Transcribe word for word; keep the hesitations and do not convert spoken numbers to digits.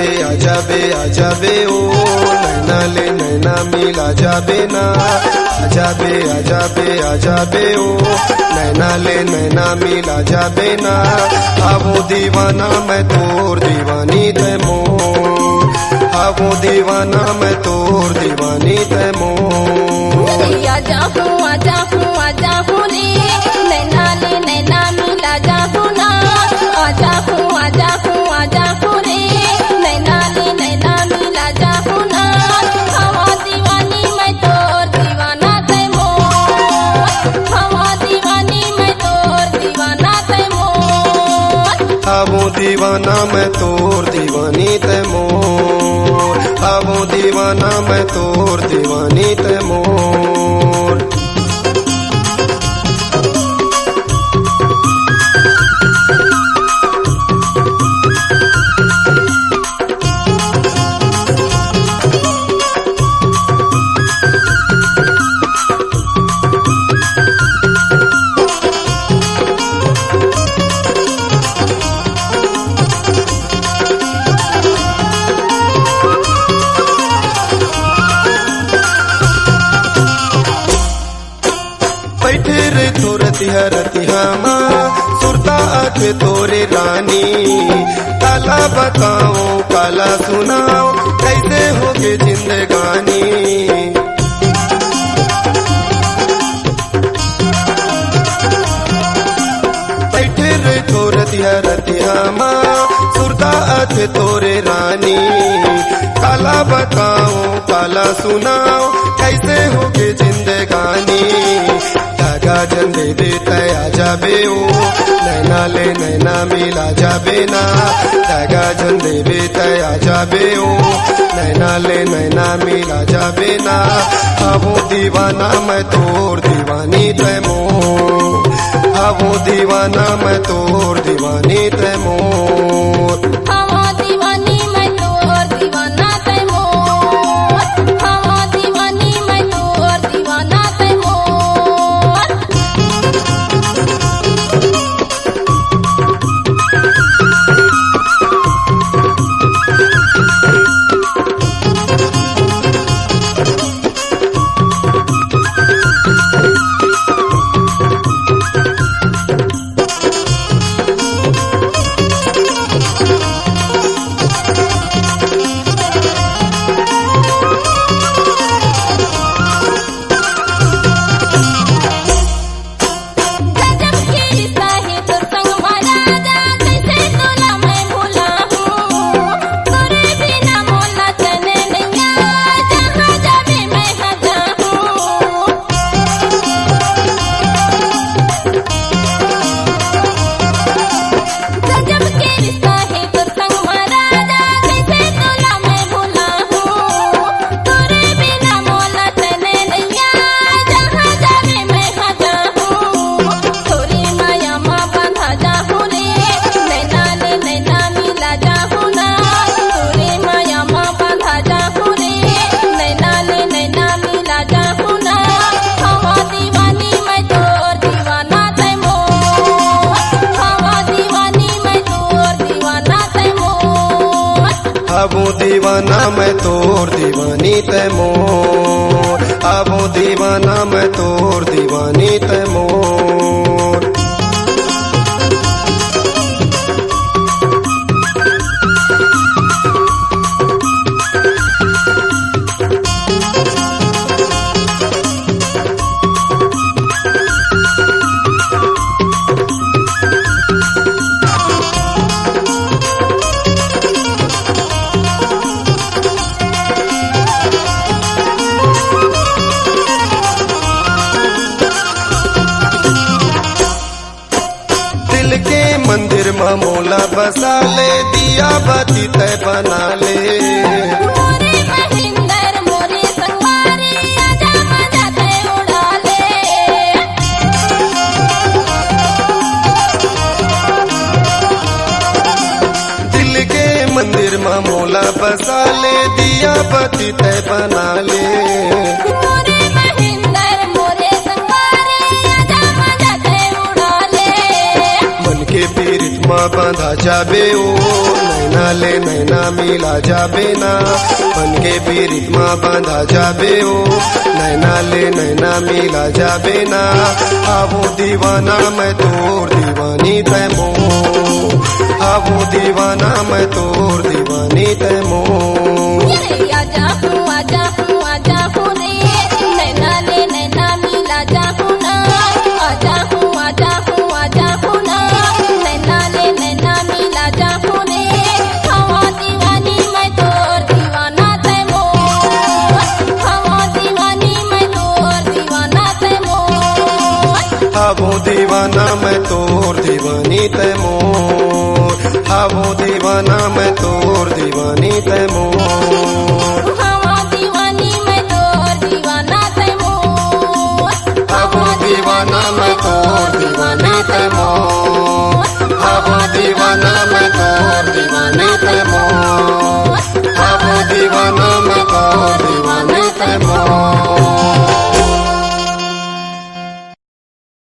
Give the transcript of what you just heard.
आजा बे, आजा बे ओ, नैना ले नैना मिला जाबे ना। आजा बे, आजा बे, आजा बे ओ, नैना ले नैना मिला जाबे ना। हवों दीवाना मैं तोर, दीवानी तैं मोर। हवों दीवाना मैं तोर, दीवानी तैं मोर। आजा हूँ, आजा हूँ, आजा हूँ रे, नैना ले नैना मिला जा हूँ ना। आजा हूँ, आजा हूँ, आजा हूँ रे, नैना ले नैना मिला जा हूँ ना। हवों दीवानी मैं तोर, दीवाना तैं मोर। हवों दीवानी मैं तोर, दीवाना तैं मोर। हवों दीवाना मैं तोर, दीवानी तैं मोर। हवों दीवाना मैं तोर, दीवानी तैं मोर। बइठे रहिथों रतिहा रतिहा मा, सुरता आथे तोरे रानी। काला बतावों, काला सुनावों, कइसे होगे जिंदगानी। बइठे रहिथों रतिहा रतिहा मा, सुरता आथे तोरे रानी। काला बतावों, काला सुनावों, कइसे होगे जिंदगानी। दगा झन देबे तैं आ जाबे ओ, नैना ले नैना मिला जाबे ना। दगा झन देबे तैं आ जाबे ओ, नैना ले नैना मिला जाबे ना। हवों दीवाना मैं तोर, दीवानी तैं मोर। हवों दीवाना मैं तोर, दीवानी तैं मोर। हवों दीवानी मैं तोर, दीवाना तैं मोर। हवों दीवानी मैं तोर, दीवाना तैं मोर। गजब के रिश्ता हे तोर संग मा राजा, कइसे तोला मैं भुलाहूँ। तोरे बिना मोला चैन नइ आय, जहाँ जाबे मैं हा जाहूँ। गजब के रिश्ता हे तोर संग मा राजा, कइसे तोला मैं भुलाहूँ। तोरे बिना मोला चैन नइ आय, जहाँ जाबे मैं हा जाहूँ। तोरे माया मा बंधा जाहूँ रे, नैना ले नैना मिला जाहूँ ना। तोरे माया मा बंधा जाहूँ रे, नैना ले नैना मिला जाहूँ ना। हवों दीवानी मैं तोर, दीवाना तैं मोर। हवों दीवानी मैं तोर, दीवाना तैं मोर। हवों दीवाना मैं तोर, दीवानी तैं मोर। हवों दीवाना मैं तोर, दीवानी तैं मोर। दिल के मंदिर म मोला बसा ले, दिया बाती तैं बना ले। मोरे महेंद्र मोरे संगवारी, आजा मजा तैं उड़ा ले। दिल के मंदिर म मोला बसा ले, दिया बाती तैं बना ले। मोरे महेंद्र मोरे संगवारी, आजा मजा तैं उड़ा ले। मन के पीरित मा बांधा जाबे ओ, नैना ले नैना मिला जाबे ना। मन के पीरित मा बांधा जाबे ओ, नैना ले नैना मिला जाबे ना। हावों दीवाना मैं तोर, दीवानी तै मोर। हावों दीवाना मैं तोर, दीवानी तै मोर। हावों दीवाना मैं तोर, दीवानी तै मोर। हावों दीवाना मैं तोर, दीवानी तै मोर।